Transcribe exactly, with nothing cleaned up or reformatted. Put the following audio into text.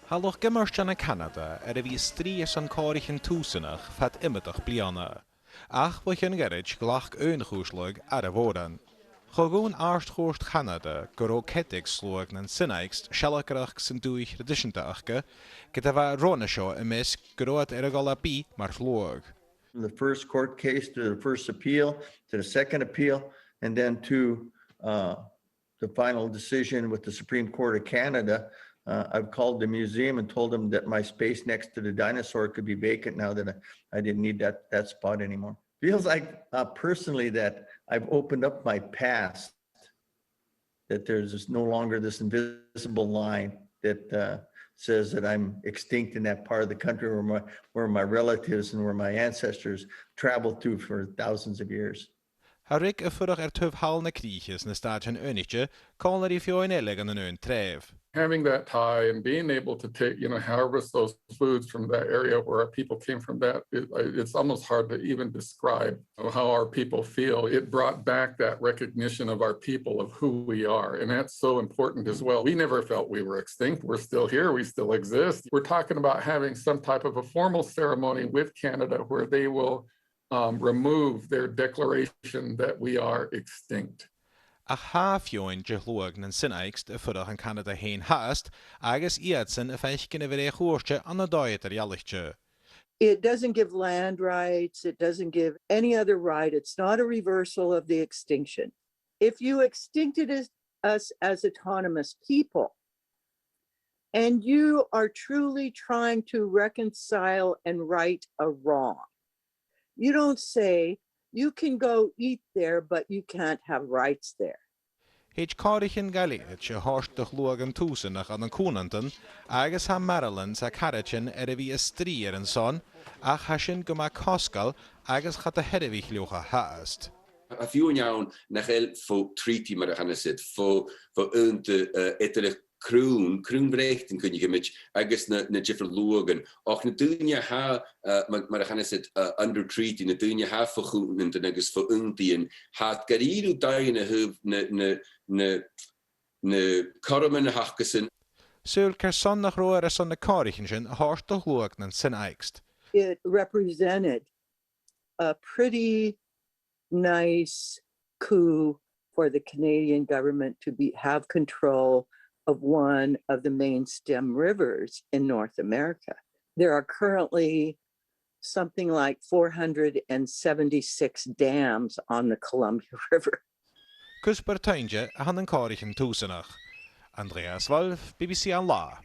Tha luchd-iomairt ann an Canada air a bhith a' strì airson còraichean tùsanach fad iomadach bliadhna. Ach bho chionn ghoirid ghlac aon chùis-lagha aire mhòran. Choinnich àrd-chùirt Chanada gun robh cead aig sluagh nan Sinixt sealgaireachd san dùthaich thraidiseanta aca, ged a bha roghainnean seo am measg gun robh iad air a dhol à bith mar shluagh. From the first court case to the first appeal to the second appeal, and then to uh, the final decision with the Supreme Court of Canada, uh, I've called the museum and told them that my space next to the dinosaur could be vacant now, that I, I didn't need that, that spot anymore. Feels like, uh, personally, that I've opened up my past, that there's just no longer this invisible line that, uh, says that I'm extinct in that part of the country where my, where my relatives and where my ancestors traveled to for thousands of years. Tha Rick a' fuireach air taobh thall na crìche sna Stàitean Aonaichte, còmhla ri feadhainn eile dhen aon treubh. Having that tie and being able to take, you know, harvest those foods from that area where our people came from, that it, it's almost hard to even describe how our people feel. It brought back that recognition of our people, of who we are, and that's so important as well. We never felt we were extinct. We're still here. We still exist. We're talking about having some type of a formal ceremony with Canada where they will um, remove their declaration that we are extinct. Ach tha feadhainn de shluagh nan Sinixt a' fuireach ann an Canada fhèin fhathast, agus iadsan a' faicinn a' bhreith-chùirte ann an dòigh eadar-dhealaichte. It doesn't give land rights, it doesn't give any other right, it's not a reversal of the extinction. If you extincted us, us as autonomous people, and you are truly trying to reconcile and right a wrong, you don't say, "You can go eat there, but you can't have rights there." Thèid còraichean Gàidhlig a thoirt do shluaghan tùsanach ann an cùmhnantan, agus tha Marilyn 's a caraidean air a bhith a' strì air an son, ach tha sin gu math cosgail agus cha do sheirbhich leotha fhathast. Tha feadhainn ann nach eil fo treaty, mar a chanas iad, fo, fo aonta, eh, eadar a' chrùn, crùn-bhreatain, cuimhnichidh mi, agus na, na diofar shluaghan. Ach na daoine a tha, eh, mar, mar a chanas iad, eh, under treaty, na daoine a tha fo chùmhnantan agus fo aontaidhean, tha iad gu h-àraidh a' dèanamh na, na, na, na cothroman a th' acasan. Saoil carson nach robh iad airson na còraichean sin a thoirt do shluagh nan Sinixt? It represented a pretty nice coup for the Canadian government to be, have control of one of the main stem rivers in North America. There are currently something like four hundred and seventy-six dams on the Columbia River. Cuspair toinnte a th' ann an còraichean tùsanach. Andreas Wolff, B B C An Là.